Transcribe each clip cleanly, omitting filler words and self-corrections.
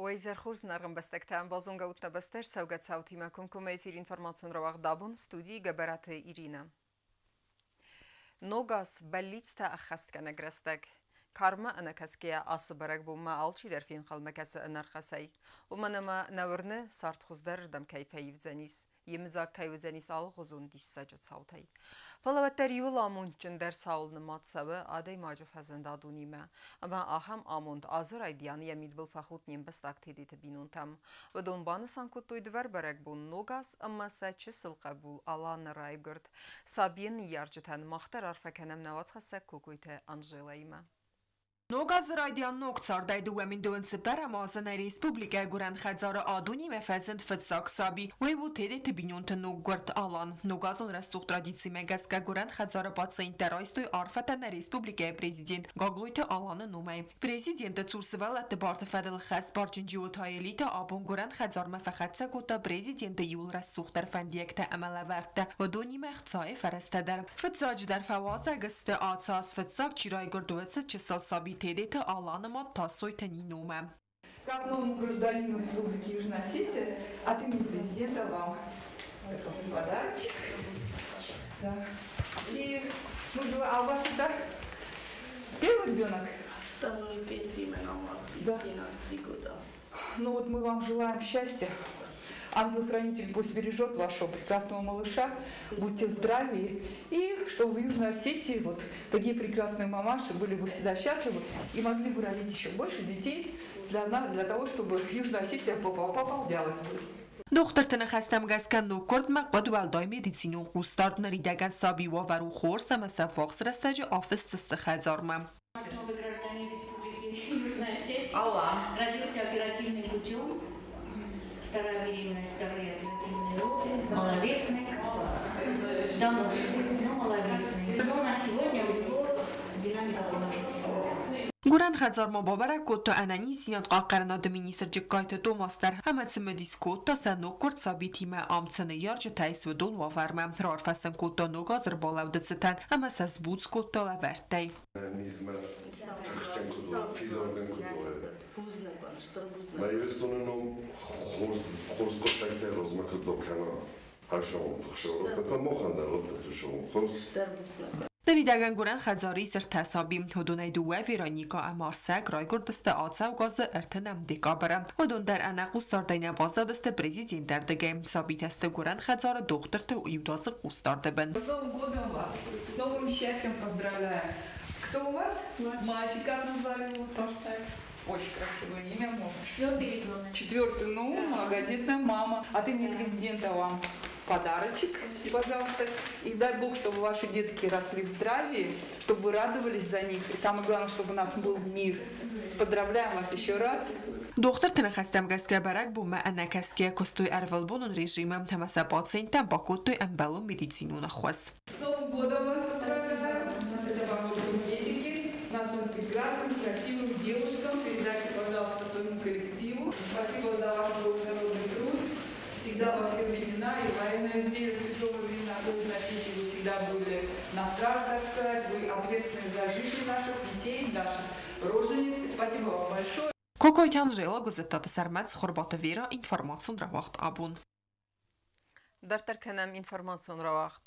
Уӕ изӕр хорз, зынаргъ ӕмбӕстӕгтӕ! Базонгӕ ут нӕ бӕстӕ ӕрцӕугӕ цаутимӕ комкоммӕ эфир информацион рауагъд «Абон», студийы Гӕбӕраты Иринӕ. Ног аз бӕллицтӕ ӕххӕстгӕнӕг рӕстӕг. Кармӕ ӕнӕкӕсгӕйӕ ацы бӕрӕгбонмӕ алчидӕр фенхъӕлмӕ кӕсы ӕнӕрхъӕцӕй. Уымӕн ӕмӕ нӕ уырны, цард хуыздӕрырдӕм кӕй фӕивдзӕнис, йемыдзаг кӕй уыдзӕнис алыгъуызон диссаджы цаутӕй. Фӕлӕ уӕддӕр иуыл амондджындӕр цауыл нымад цӕуы адӕймаджы фӕзынд адонимӕ. Ӕмӕ ахӕм амонд азы райдиан йӕ мидбыл фӕхудт не мбӕстаг Тедеты бинонтӕм. Уыдон банысан кодтой дывӕр бӕрӕгбон Ног аз ӕмӕ сӕ чысыл хъӕбул Аланы райгуырд. Сабийы ныййарджытӕн мах дӕр арфӕ кӕнӕм нӕ уацхӕссӕг Кокойты Анжелӕимӕ. Ног азы райдиан ног цардӕй 2024-ӕм азы нӕ республикӕйы гуырӕн хӕдзары адонимӕ фӕзынд фыццаг саби. Уый у Тедеты бинонты ноггуырд Алан. Ногазон рӕсугъд традицимӕ гӕсгӕ гуырӕн хӕдзары пациенттӕ райстой арфӕтӕ нӕ республикӕйы президент Гаглойты Аланы номӕй. Президенты цур сывӕллӕтты барты фӕдыл хӕсбарджын Джиоты Аэлитӕ абон гуырӕн хӕдзармӕ фӕхӕццӕ кодта президенты иууыл рӕсугъддӕр фӕндиӕгтӕ ӕмӕ лӕвӕрттӕ, уыдонимӕ ӕхцайы фӕрӕзтӕ дӕр. Фыццаджыдӕр фӕуазӕг сты ацы аз фыццаг чи райгуырд, уыцы чысыл саби Тедеты Аланы мад Тасойты Ниномӕ. Как новому гражданину Республики Южная Осетия от имени президента вам такой подарочек. Да. И мы желаем, а у вас это первый ребенок? Второй, первый, Да. 12 года. Ну вот мы вам желаем счастья. Ангел-хранитель пусть бережет вашего прекрасного малыша. Будьте в здравии. И чтобы в Южной Осетии вот такие прекрасные мамаши были бы всегда счастливы и могли бы родить еще больше детей для того, чтобы Южная Осетия пополнялась бы. Дохтырты ныхӕстӕм гӕсгӕ ноггуырдмӕ хъуыд уӕлдай медицинон хъусдард. Ныридӕгӕн саби уавӕр у хорз ӕмӕ сӕ ввахс рӕстӕджы афысдзысты хӕдзармӕ. Новый гражданин Республики Южная Осетия. Алан. Родился оперативным путем. Вторая беременность, вторые оперативные роды. Маловесный. Доношенный, но маловесный. Но на сегодня у него динамика положительная. Гуырӕн хӕдзармӕ бабӕрӕг кодта ӕнӕниздзинад хъахъхъӕнынады министр Джыккайты Томас дӕр ӕмӕ цымыдис кодта сӕ ноггуырд сабитимӕ ам цы ныййарджытӕ ис, уыдон уавӕрмӕ. Раарфӕ сын кодта ног азы ӕрбалӕуды цытӕн ӕмӕ сӕ сбуц кодта лӕвӕрттӕй. Ӕнӕнизмӕ тыхджын куыд уой, фидаргӕн куыд уой. Мӕ Ирыстоны ном хорз хорз хъуыддӕгтӕй размӕ куыд кӕна. Ӕхсӕвон махӕн дӕр хорз. Ныридӕгӕн гуырӕн хӕдзары ис ӕртӕ саби. Уыдонӕй дыууӕ, Вероникӕ ӕмӕ Арсӕг, райгуырдысты ацӕугӕ азы 30 декабры. Уыдон дӕр ӕнӕхъусдардӕй нӕ баззадысты президенты ӕрдыгӕй. Сабитӕ сты гуырӕн хӕдзары дохтырты иудадзыг хъусдарды бын. С Новым годом вас! С новым счастьем поздравляю! Кто у вас? Мальчик, как назвали его? Арсек. Очень красивое имя. Четвертый ребенок. Четвертый, ну, многодетная мама. От имени президента вам подарочек, пожалуйста. И дай Бог, чтобы ваши детки росли в здравии, чтобы вы радовались за них. И самое главное, чтобы у нас был мир. Поздравляем вас еще раз. Дохтырты ныхӕстӕм гӕсгӕ бӕрӕгбонмӕ ӕнӕкӕсгӕйӕ куыстой ӕрвылбонон режимы ӕмӕ сӕ пациенттӕн бакодтой ӕмбӕлон медицинон ӕххуыс. С Новым годом вас поздравляю! Это вам букетики нашим прекрасным, красивым девушкам. Передайте, пожалуйста, своему коллективу. Спасибо за ваш благородный труд. Всегда во все времена, и военное время, тяжелые времена, вы носите, вы всегда были на страже, так сказать, вы ответственны за жизнь наших детей, наших рожениц. Спасибо вам большое. Кокойты Анжела, Гуыззыттаты Сӕрмӕт, Цхуырбаты Вера, информацион рауагъд «Абон». Дарддӕр кӕнӕм информацион рауагъд.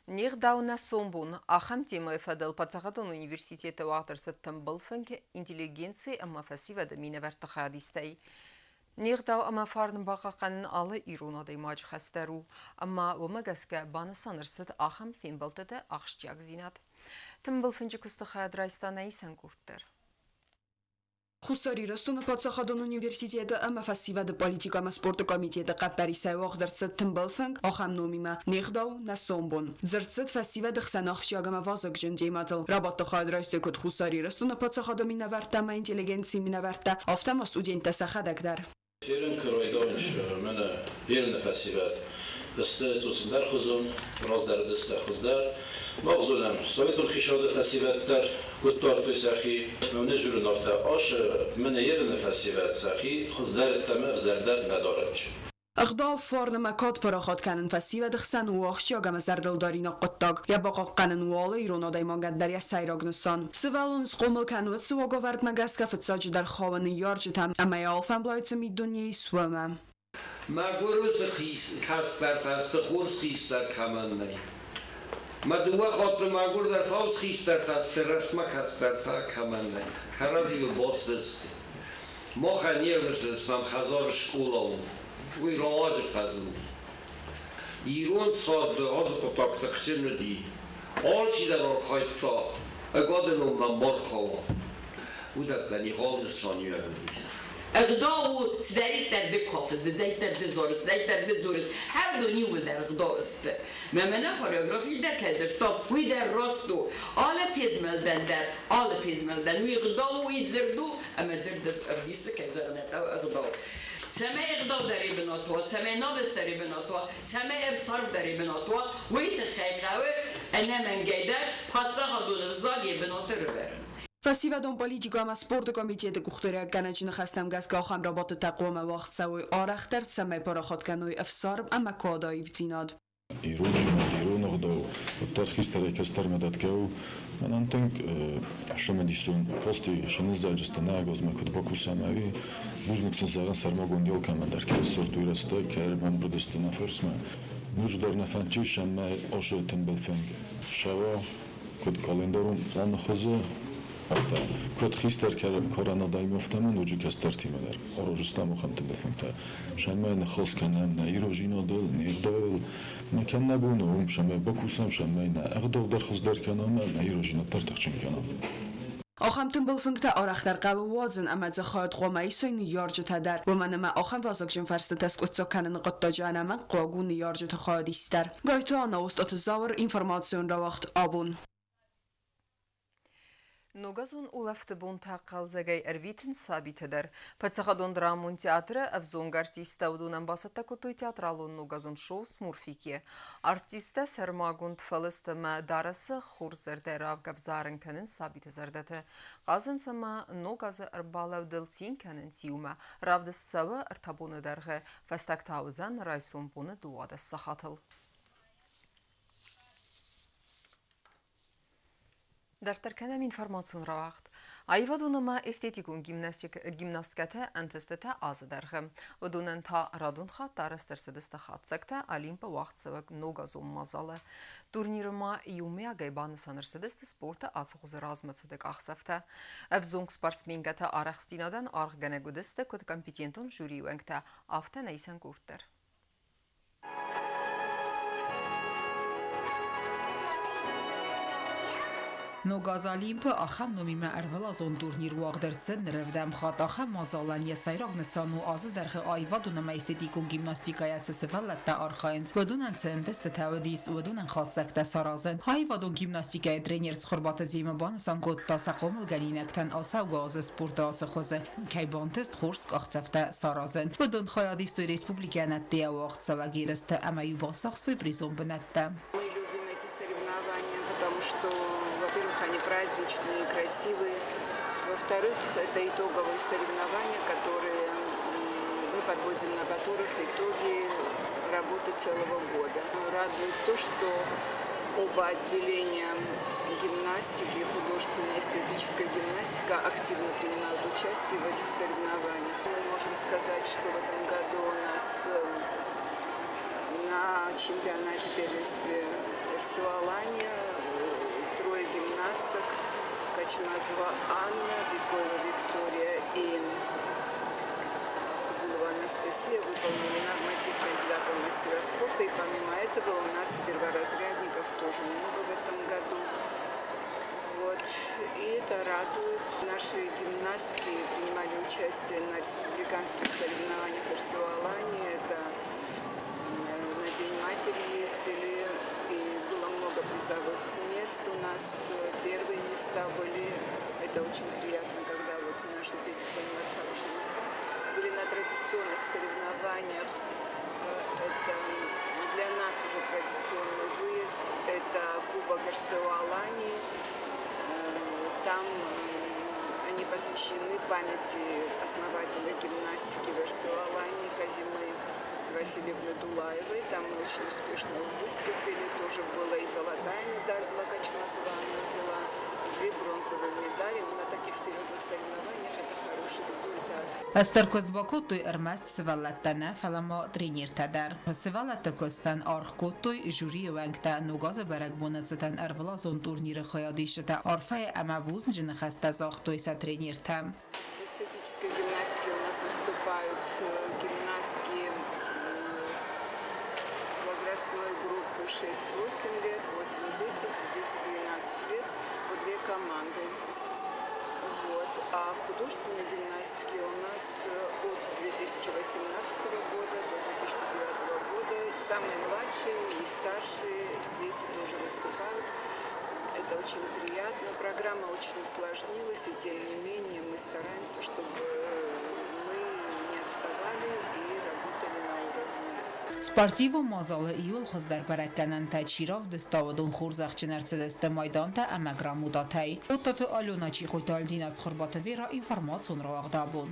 Не гъдау нӕ сомбон ахӕм темӕйы фӕдыл паддзахадон университеты уагъд ӕрцыд тымбыл фынг интеллигенци ӕмӕ фӕсивӕды минӕвӕртты хайадистӕй. Не гъдау ӕмӕ фарн бахъахъхъӕнын алы ирон адӕймаджы хӕс дӕр у, ӕмӕ уымӕ гӕсгӕ банысан ӕрцыд ахӕм фембӕлдтыты ахсджиагдзинад. Тымбыл фынджы куысты хайад райста нӕ исӕн къорд дӕр. Хуссар Ирыстоны паддзахадон университеты ӕмӕ фӕсивӕды политикӕ ӕмӕ спорты комитеты хъӕппӕрисӕй уагъд ӕрцыд тымбыл фынг ахӕм номимӕ: «Не гъдау, нӕ сомбон». Дзырд цыд фӕсивӕды хсӕн ахсджиаг ӕмӕ вазыгджын темӕтыл. Рабадты хайад райстой куыд Хуссар Ирыстоны паддзахады минӕвӕрттӕ ӕмӕ интеллигенцийы минӕвӕрттӕ, афтӕ ма студенттӕ сӕхӕдӕг дӕр. Мӕнӕ Перыны фӕсивӕд сты цъус ӕндӕрхуызон, раздӕр уыдысты хуыздӕр. Мах зонӕм, советон хицауады фӕсивӕд дӕр куыд дардтой сӕхи. Мӕнӕ журын афтӕ асы мӕнӕ Ерыны фӕсивӕд сӕхи хуыздӕр ӕмӕ ӕвзӕрдӕр нӕ дарынц. Ӕгъдау, фарн ӕмӕ кад парахат кӕнын фӕсивӕды хсӕн у ахсджиаг ӕмӕ зӕрдылдаринаг хъуыддаг. Йӕ бахъахъхъӕнын у алы ирон адӕймагӕн дӕр йӕ сӕйраг нысан. Сывӕллон схъомыл кӕны уыцы уагӕвӕрдмӕ гӕсгӕ фыццаджыдӕр хауы ныййарджытӕм ӕмӕ йӕ алфӕмблай цы миддуне ис, уымӕ. Мӕгуыр уыцы кӕстӕртӕ сты, хорз хистӕр кӕмӕн нӕй. Мӕ дыууӕ хатты мӕгуырдӕр та уыцы хистӕртӕ сты, рӕстмӕ кӕстӕртӕ кӕмӕн нӕй. Кӕрӕдзийыл баст сты. Махӕн не рмысыдыстӕм хӕдзары скъола у. Уый рауаджы фӕзынд. Ирон царды ацы хъуыддаг тыхджын уыди. Алчидӕр архайдта, ӕгады ном мӕм ма рхауа. Уыдӕттӕн егъау нысаниуӕг уыдис. Ӕгъдау у, цыдӕриддӕр ды кафыс, дыдӕйддӕр ды зарыс, цыдӕриддӕр ды дзурыс, уыдон иууылдӕр ӕгъдау сты. Мӕ мӕнӕ хореографийы дӕр кӕй дзырдтам, уый дӕр раст у. Алы фезмӕлдӕн дӕр, алы фезмӕлдӕн уый ӕгъдау у, уый дзырд у, ӕмӕ дзырд ӕвдисы, кӕй зӕгъын ӕй хъӕуы, ӕгъдау. Цӕмӕй ӕгъдау дӕр бынат уа, цӕмӕй намыс дӕр бынат уа, цӕмӕй ӕфсарм дӕр бынат уа, уый тыххӕй хъӕуы ӕнӕмӕнгӕй дӕр паддзахадон ӕвзаг йӕ бынаты рывӕрын. Фӕсивӕдон политикӕ ӕмӕ спорты комитеты къухдариуӕггӕнӕджы ныхӕстӕм гӕсгӕ ахӕм рабадтытӕ хъуамӕ уагъд цӕуой арӕхдӕр, цӕмӕй парахат кӕной ӕфсарм ӕмӕ кады аивдзинад. Ирондзинад, ирон ӕгъдау уӕддӕр хистӕрӕй кӕстӕрмӕ дӕтгӕ у. Мӕнӕн тынг цымыдисон касти сӕнӕззаджысты нӕ ӕгасмӕ куыд бакусӕм ӕви бузныг сын зӕгъын сӕрмагонд алкӕмӕн дӕр, кӕй ссардтой рӕстӕг, кӕй ӕрбамбырд сты нӕ фарсмӕ. Ноджыдӕр нӕ фӕндтис ӕмӕ ацы тымбыл фынг сӕва куыд календарон планы хуызы, афтӕ куыд хистӕр карӕн адӕм, афтӕ ма ноджы кӕстӕртимӕ дӕр аразыстӕм ахӕм тымбыл фынгтӕ. Сӕмӕй ныхас кӕнӕм нӕ ирондзинадыл, не гъдауыл, нӕ кӕм нӕ бон у, уым сӕмӕй бакусӕм, сӕмӕй нӕ ӕгъдау дӕр хуыздӕр кӕнӕм, нӕ ирондзинад дӕр тыхджын кӕнӕм. Ахӕм тымбыл фынгтӕ арӕхдӕр хъӕуы уадзын ӕмӕ дзы хайад хъуамӕ исой ныййарджытӕ дӕр, уымӕн ӕмӕ ахӕм вазыгджын фарстытӕ скъуыддзаг кӕныны хъуыддаджы ӕнӕмӕнгхъуаг у ныййарджыты хайадист дӕр. Гайты Анна, Остъаты Зауыр, информацион рауагъд «Абон». Ногазон улӕфты бонтӕ хъӕлдзӕгӕй ӕрвитынц сабитӕ дӕр. Паддзахадон драмон театры ӕвзонг артисттӕ уыдонӕн бацӕттӕ кодтой театралон ногазон шоу «Смурфики». Артисттӕ сӕрмагонд фӕлыст ӕмӕ дарӕсы хорз зӕрдӕ равгӕвзарын кӕнынц сабиты зӕрдӕты. Хъазынц ӕмӕ ног азы ӕрбалӕудыл цин кӕнынц иумӕ. Равдыст цӕуы 3 боны дӕргъы. Фӕстаг та уыдзӕн райсом боны 12 сахатыл. Дарддӕр кӕнӕм информацион рауагъд. Аивадон ӕмӕ эстетикон гимнасткӕтӕ ӕнтыстытӕ азы дӕргъы. Уыдонӕн та радон хатт арӕзт ӕрцыдысты хатдзӕгтӕ Олимпы уагъдцӕуӕг ногазон мадзалы. Турниры ма иумиагӕй банысан ӕрцыдысты спорты ацы хуызы размӕцыды къахдзӕфтӕ. Ӕвзонг спортсменкӕтӕ арӕхстдзинадӕн аргъгӕнӕг уыдысты куыд компетентон жюрийы уӕнгтӕ, афтӕ нӕ исӕн къорд дӕр. Ног аз Олимпы ахӕм номимӕ ӕрвылазон турнир уагъд ӕрцыд нырӕвдӕм хатт. Ахӕм мадзалӕн йӕ сӕйраг нысан у азы дӕргъы аивадон ӕмӕ эстетикон гимнастикӕйӕ цы сывӕллӕттӕ архайынц, уыдонӕн цы ӕнтыстытӕ уыдис, уыдонӕн хатдзӕгтӕ саразын. Аивадон гимнастикӕйы тренер Цхуырбаты Зима банысан кодта, сӕ хъомылгӕнинӕгтӕн ацӕугӕ азы спорты ацы хуызы кӕй бантыст хорз къахдзӕфтӕ саразын. Уыдон хайад истой республикӕйӕн ӕддейӕ уагъд цӕуӕг ерысты ӕмӕ-иу бацахстой призон бынӕттӕ. Мы любим эти соревнования, потому что, во-первых, они праздничные и красивые. Во-вторых, это итоговые соревнования, которые мы подводим, на которых итоги работы целого года. Радует то, что оба отделения гимнастики, художественная и эстетическая гимнастика, активно принимают участие в этих соревнованиях. Мы можем сказать, что в этом году у нас на чемпионате первенстве РСУ Алания трое гимнасток: Качмазова Анна, Бекоева Виктория и Хубулова Анастасия выполнили норматив кандидата в мастера спорта. И помимо этого у нас перворазрядников тоже много в этом году. Вот. И это радует. Наши гимнастки принимали участие на республиканских соревнованиях РСУ Алании. Это на День матери ездили, и было много призовых мест. У нас первые места были. Это очень приятно, когда вот наши дети занимают хорошие места. Были на традиционных соревнованиях. Это для нас уже традиционный выезд. Это Кубок РСУ Алании. Там они посвящены памяти основателя гимнастики в РСУ Алании Казимы Васильевны Дулаевой. Там мы очень успешно выступили. Тоже была и золотая медаль была Качмазова, она взяла 2 бронзовые медали. Но на таких серьезных соревнованиях это хороший результат. Стыр куыст бакодтой ӕрмӕст сывӕллӕттӕ нӕ, фӕлӕ ма тренертӕ дӕр. Сывӕллӕтты куыстӕн аргъ кодтой жюрийы уӕнгтӕ. Ног азы бӕрӕгбоны цытӕн ӕрвылазон турниры хайадисджытӕ арфӕйы ӕмӕ бузныджы ныхӕстӕ загътой сӕ тренертӕ. В эстетической гимнастике у нас выступают гимнастки с возрастной группы 6-8 лет, 8-10 и 10-12 лет по 2 команды. Вот. А в художественной гимнастике у нас от 2018 года до 2009 года самые младшие и старшие дети тоже выступают. Это очень приятно. Программа очень усложнилась, и тем не менее мы стараемся, чтобы мы не отставали и работали на уровне. Спортивон мадзалы иууыл хуыздӕр бӕрӕггӕнӕнтӕ чи равдыста, уыдон хорзӕхджын ӕрцыдысты майдантӕ ӕмӕ грамотатӕй. Оттаты Алена, Чихойты Альдина, Цхуырбаты Вера, информацион рауагъды абон.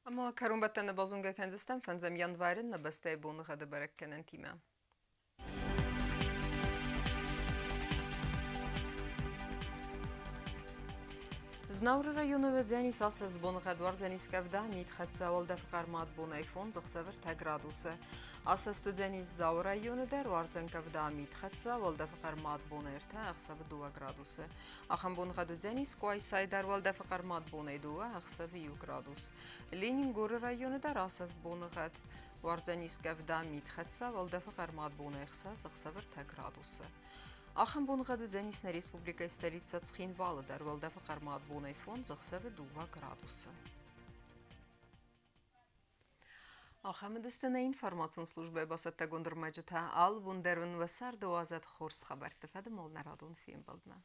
Ӕмӕ кӕронбӕттӕны базонгӕ кӕндзыстӕм 5 январы нӕ бӕстӕйы боныгъӕды бӕрӕггӕнӕнтимӕ. Знауыры районы уыдзӕнис асӕст боныгъӕд, уардзӕнис къӕвда, мит хӕццӕ, уӕлдӕфы хъӕрмад бонӕй 5 ӕхсӕвы 3 градусы. Асӕст уыдзӕнис Дзауы районы дӕр, уардзӕн къӕвда, мит хӕццӕ, уӕлдӕфы хъӕрмад бонӕй 3 ӕхсӕвы 2 градусы. Ахӕм боныгъӕд уыдзӕнис Къуайсайы дӕр, уӕлдӕфы хъӕрмад бонӕй 2 ӕхсӕвы 1 градус. Ленингоры районы дӕр асӕст боныгъӕд, уардзӕнис къӕвда, мит хӕццӕ, уӕлдӕфы хъӕрмад бонӕй 6 ӕхсӕвы 3 градусы. Ахӕм боныгъӕд уыдзӕнис нӕ республикӕйы столицӕ Цхинвалы дӕр, уӕлдӕфы хъӕрмад бонӕй 5 ӕхсӕвы 2 градусы. Ахӕм уыдысты нӕ информацион службӕйы бацӕттӕгонд ӕрмӕджытӕ. Алы бон дӕр уын уӕ царды уадзӕд хорз хабӕртты фӕдыл нӕ радон фембӕлдмӕ.